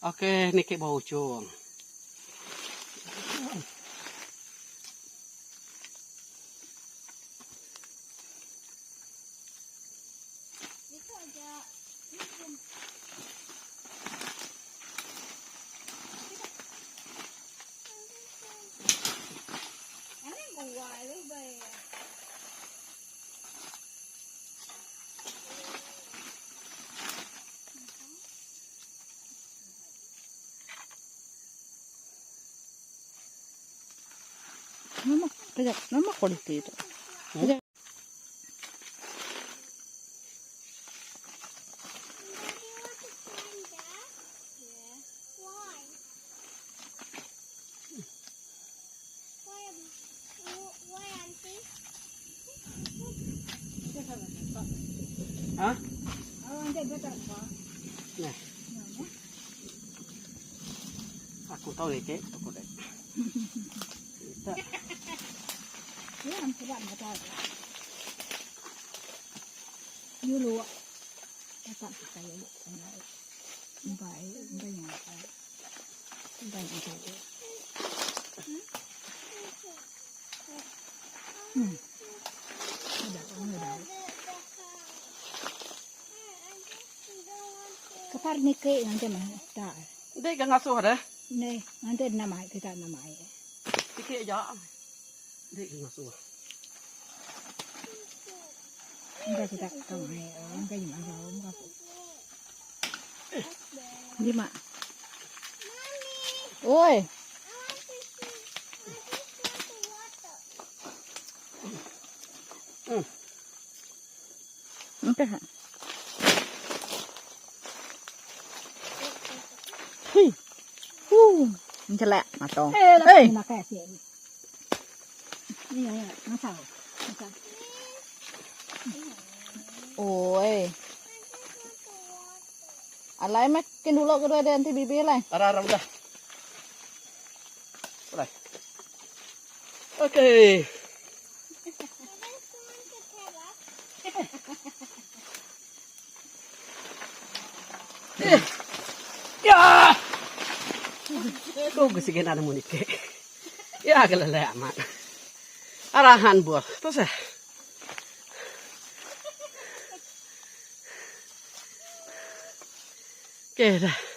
Okey niki ba ujung. Nama kejap, nama kualiti tu? Kejap. Ha? Nah. Aku tahu lagi, aku dek. Kita. Kepar niki nanti mah tak. Dek ke ngasuh deh. Ni nanti nama kita nama. Sikit aja. Dek ke ngasuh. Enggak kita tahu enggak gimana enggak. Lima. Oi. Okay. Hi. Hu. Mencelak mata. Hei. Oi. Alai meh kin dulu ke dua nanti bibi lai. Ara ara udah. Udah. Okey. Ya. Ko gusigin ada munike. Ya kelele amat. Arahan buah. Terus eh. Okey dah.